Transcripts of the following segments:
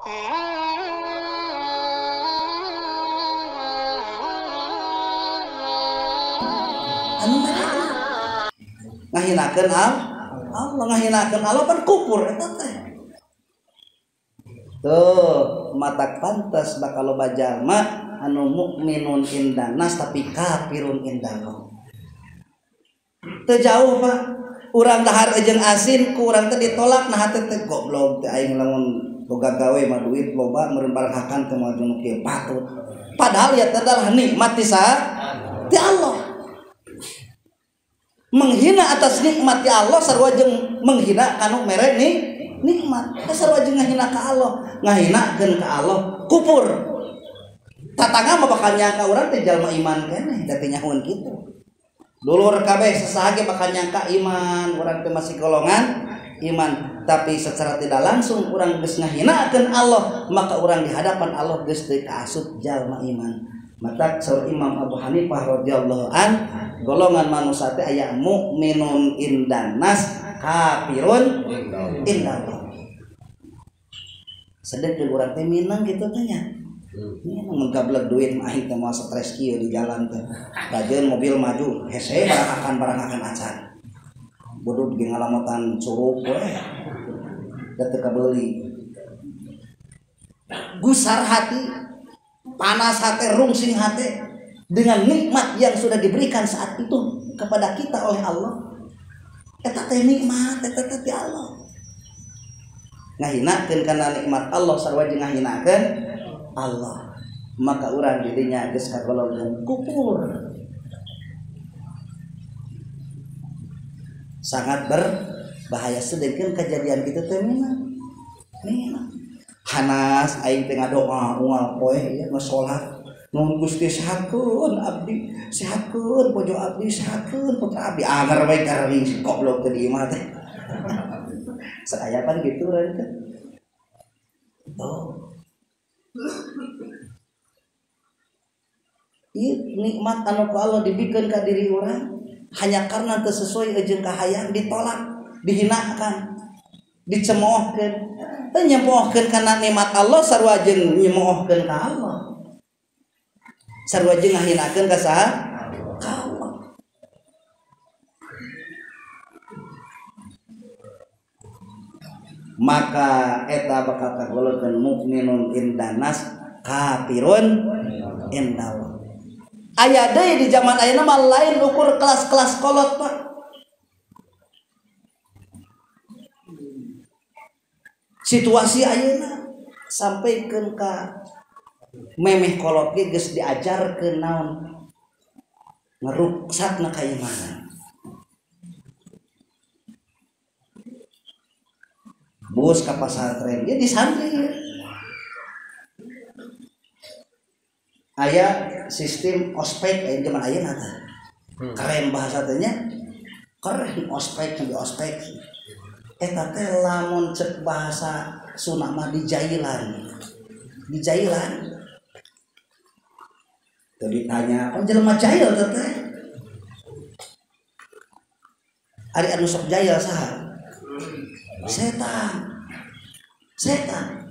Anu ngahinakeun Allah, ngahinakeun Allah pan kupur eta teh. Tuh, matak pantas bakal loba jalma anu mukminun indanas tapi kafirun indallah. Teu jauh Pak, urang dahar jeung asin ku urang teh ditolak nah teh teh goblok teh aing lamun boga gawe mah duit loba meureun barang hakan teh moal jeung kieu patut. Padahal ya teh adalah nikmat ti saha? Ti Allah. Menghina atas nikmat ti Allah sarua jeung menghina kanu mere nih nikmat. Sarua jeung ngahina ka Allah, ngahinakeun ka Allah kupur. Tatangga mah bakal nyangka urang teh jalma iman keneh da teh nyahoeun kitu. Dulur kabeh sasaha ge bakal nyangka iman, urang teh masih golongan iman, tapi secara tidak langsung urang geus ngahinakeun Allah, maka urang di hadapan Allah geus teu kaasup jalma iman. Maka saur Imam Abu Hanifah radhiyallahu an, golongan manusia teh aya mukminun indanas kafirun indallah. Sedengkeun urang teh minang kitu teh nya. Minang gablek duit mah aing teh moal stres kieu di jalan teh. Kajeun mobil maju, hese barang akan acan. Bodot ge ngalamotan curug we. Da teu kabeuli. Gusar hati, panas hati, rungsing hati dengan nikmat yang sudah diberikan saat itu kepada kita oleh Allah. Eta teh nikmat, eta teh ti Allah. Ngahinakeun kana nikmat Allah sarua jeung ngahinakeun Allah. Maka urang dirinya geus kagolongan kupur. Sangat berbahaya sedengkeun kejadian kitu teh minang. Minang. Hanas aing teh ngadoa unggal poe ieu ngasolat. Nuhun Gusti sehatkeun abdi, sehatkeun bojo abdi, sehatkeun putra abdi. Anger we garing si goblok teh di imah teh. Saayapan kitu urang teh. Tuh. Ieu nikmat anu ku Allah dibikeun ka diri urang hanya karena teu sesuai jeung kahayang ditolak, dihinakan, dicemoohkeun. Teu nyemoohkeun kana nikmat Allah sarua jeung nyemoohkeun ka Allah. Sarua jeung ngahinakeun ka saha? Ka Allah. Maka eta bakal kagolongan mukminun indanas kafirun indallah. Aya deui di zaman ayeuna mah lain ukur kelas-kelas kolot Pak. Situasi ayeuna sampaikeun ka memeh kolot ge geus diajarkeun naon ngeruksakna kaimanan. Bus ka pasantren ge di santri. Aya sistem ospek aya zaman ayeuna teh. Keren bahasa teh nya. Keren ospek di ospek. Eta teh lamun cek bahasa Sunda mah dijailan. Dijailan. Teu ditanya, "Pan jelema jail teh teh?" Ari anu sok jail saha? Setan. Setan.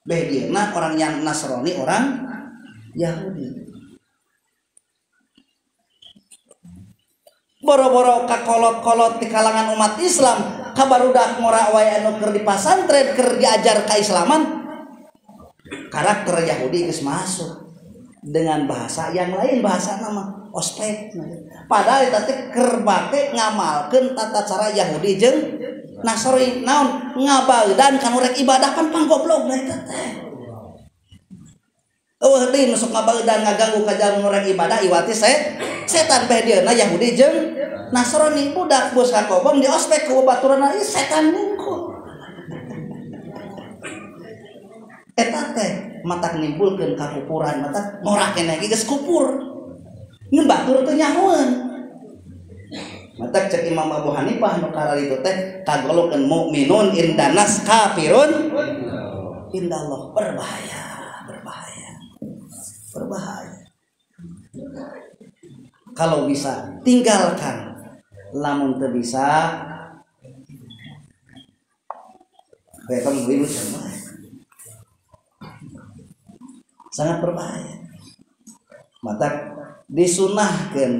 Beh dieuna orang yang Nasrani, orang Yahudi. Boro-boro kakolot-kolot di kalangan umat Islam, kabarudak ngora wae anu keur di pasantren, keur diajar keislaman, karakter Yahudi geus masuk dengan bahasa yang lain, bahasa nama ospek. Padahal eta teh keur bake ngamalkeun tata cara Yahudi jeung Nasrani. Naon ngabaedan kanu rek ibadah pan panggoblok da eta teh. Eueuh deui nu sok ngabaedan ngaganggu ka jalma nu rek ibadah iwati setan beh dieuna Yahudi jeung Nasrani. Budak bos ka kobong di ospek ku babaturanna ieu setan nungku. Eta teh matak nimbulkeun kakupuran, matak norak keneh ge geus kupur. Ngeun batur teu nyahoeun. Matak cek Imam Abu Hanifah nu kararitu teh kagolongkeun mukminun indanas kafirun indallah. Berbahaya, berbahaya. Berbahaya. Kalau bisa tinggalkan, lamun teu bisa kayak kamu ibu sama. Sangat berbahaya. Mata disunahkeun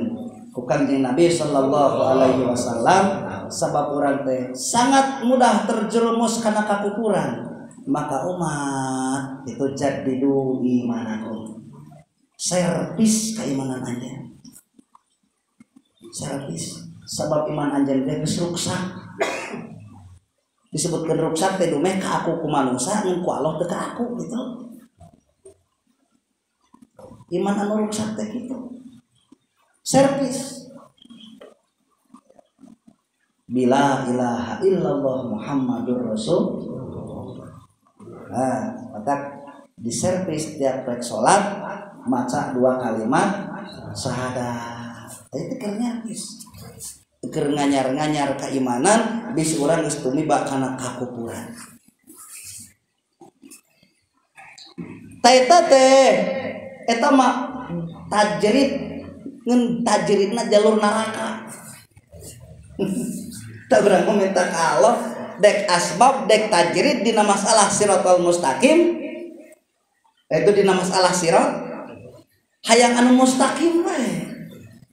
ku Kangjeng Nabi sallallahu alaihi wasallam sabab urang teh sangat mudah terjerumus kana kakufuran. Maka umat itu jadidu imanakum. Servis keimanan anjeun. Servis sabab iman anjeun teh geus ruksak. Disebutkeun ruksak teh dumeh ka aku ku manusa ngan ku Allah teu ka aku gitu. Iman anu ruksak teh kitu. Servis. Bila ilaha illallah Muhammadur Rasul. Nah, matak diservis tiap rek salat maca dua kalimat syahadat. Itu keur nyervis. Keur nganyar-nganyar keimanan bisi urang geus tumiba kana kakufuran. Ta eta teh eta mah tajrid ngan tajridna jalur neraka. Tah urang minta ka Allah dek asbab dek tajrid dina masalah siratal mustaqim itu dina masalah sirat hayang anu mustaqim we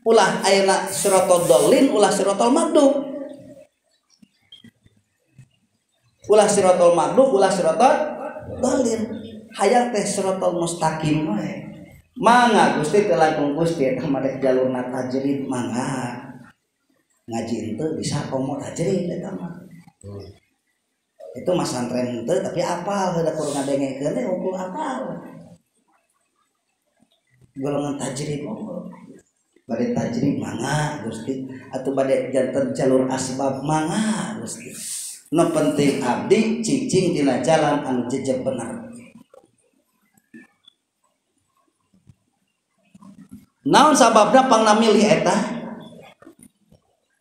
ulah ayeuna siratal dolin ulah siratal maghdub ulah siratal maghdub ulah siratal dolin hayang teh siratal mustaqim we mangga Gusti teu langkung Gusti eta mah dek jalurna tajrid mangga ngaji henteu bisa komo tajrid eta mah. Itu mah santren henteu tapi apal heuda kudu ngadengekeun teh unggul apal. Golongan tajrid unggul. Bade tajrid mangga Gusti atuh bade janten jalur asbab mangga Gusti. Nu penting abdi cicing dina jalan anu jejeg bener. Naon sababna pangna milih eta?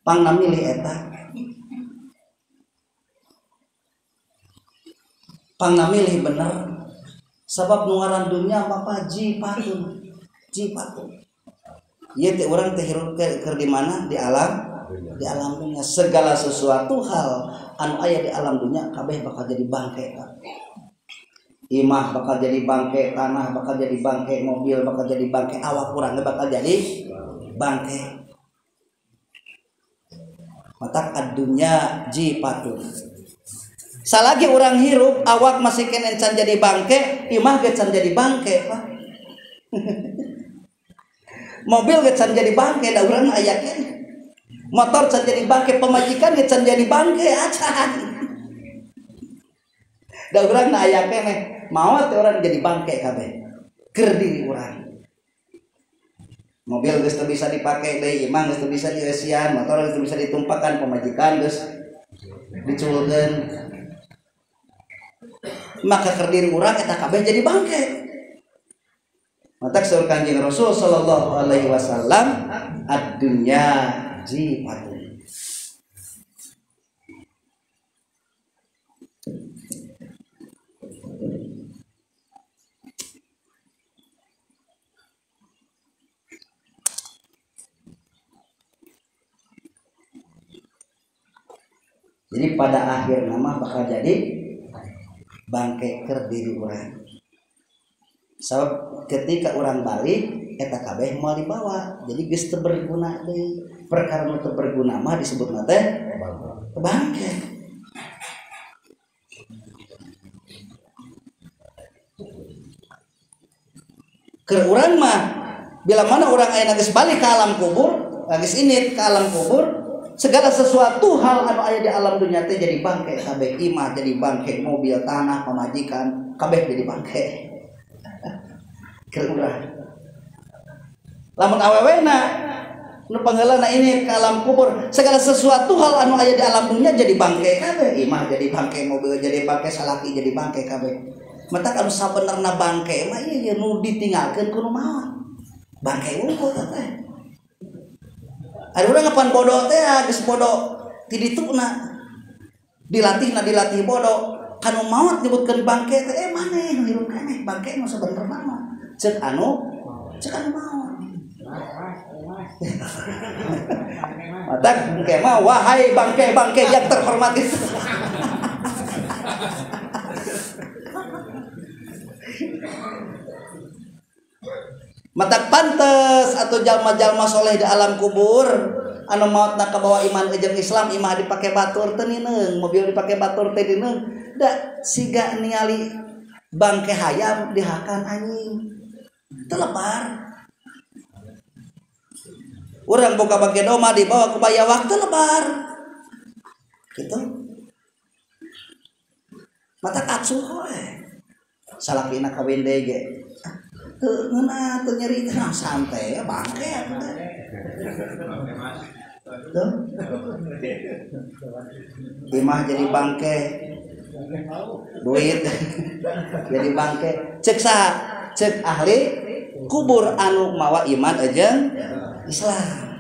Pangna milih eta. Pangna milih bener. Sabab nu ngaran dunya mah jipatun. Jipatun. Ieu teh urang teh hirup keur di mana? Di alam dunya. Segala sesuatu hal anu aya di alam dunya kabeh bakal jadi bangke. Imah bakal jadi bangke, tanah bakal jadi bangke, mobil bakal jadi bangke, awak urang bakal jadi bangke. Matak ad-dunya jipatun. Salagi urang hirup awak masih kene can jadi bangke, imah ge can jadi bangke, Pak. Mobil ge can jadi bangke, da urang aya keneh. Motor can jadi bangke, pemajikan ge can jadi bangke acan. Da urang aya keneh. Maot orang jadi bangke kabeh. Keur diri urang. Mobil geus teu bisa dipake deui, imah geus teu bisa dieusian, motor geus teu bisa ditumpakan, pamajikan geus diculkeun. Maka keur diri urang eta kabeh jadi bangke. Matak saur Kanjeng Rasul sallallahu alaihi wasallam, ad-dunya jifatun. Jadi pada akhir nama bakal jadi bangke keur diri urang. Sebab ketika orang balik eta kabeh moal dibawa. Jadi geus teu berguna deui. Perkara nu teu berguna mah disebutna teh bangke. Keur urang mah bila mana urang ayeuna geus balik ke alam kubur, geus init ke alam kubur, segala sesuatu hal anu aya di alam dunia teh jadi bangke kabeh, imah jadi bangke, mobil, tanah, pamajikan, kabeh jadi bangke. Keur urang. Lamun awewena nu pangheulana ini ke alam kubur, segala sesuatu hal anu aya di alam dunia jadi bangke kabeh, imah jadi bangke, mobil jadi bangke, salaki jadi bangke kabeh. Matak anu sabenerna bangke mah ieu nu ditinggalkeun ku nu maot. Bangke unggul teh. Ada orang ngapan bodoh teh geus bodoh ti dituna. Dilatihna dilatih bodoh. Kanu maot nyebutkeun bangke teh maneh nu hirup keneh bangke nu sabenerna mah. Ceuk anu maot. Matak bangke mah wahai bangke-bangke yang terhormat itu. Matak pantes atau jalma-jalma soleh di alam kubur anu maotna kabawa iman jeung Islam imah dipake batur teu nineung, mobil dipake batur teu nineung, da siga ningali bangke hayam dihakan anjing. Teu lebar. Urang boga bangke domba dibawa ku bayawak teu lebar. Gitu. Matak acuh we. Salakina kawin deui ge. Teu ngeunah teu nyeri teh santai bangke atuh teh. Tuh. Imah jadi bangke. Duit jadi bangke. Cek saha? Cek ahli kubur anu mawa iman jeung Islam.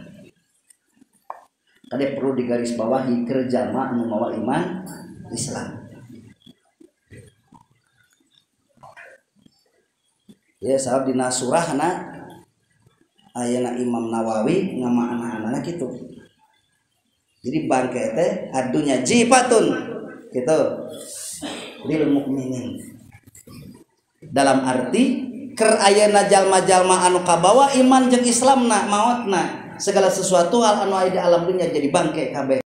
Kade perlu digarisbawahi keur jalma anu mawa iman Islam. Ya sabab dina surahna ayana Imam Nawawi ngamaana-anana kitu. Jadi bangke teh adunya jifatun gitu lil mukminin. Dalam arti keur ayana jalma-jalma anu kabawa iman jeung Islamna maotna segala sesuatu hal anu aya di alam dunya jadi bangke kabeh.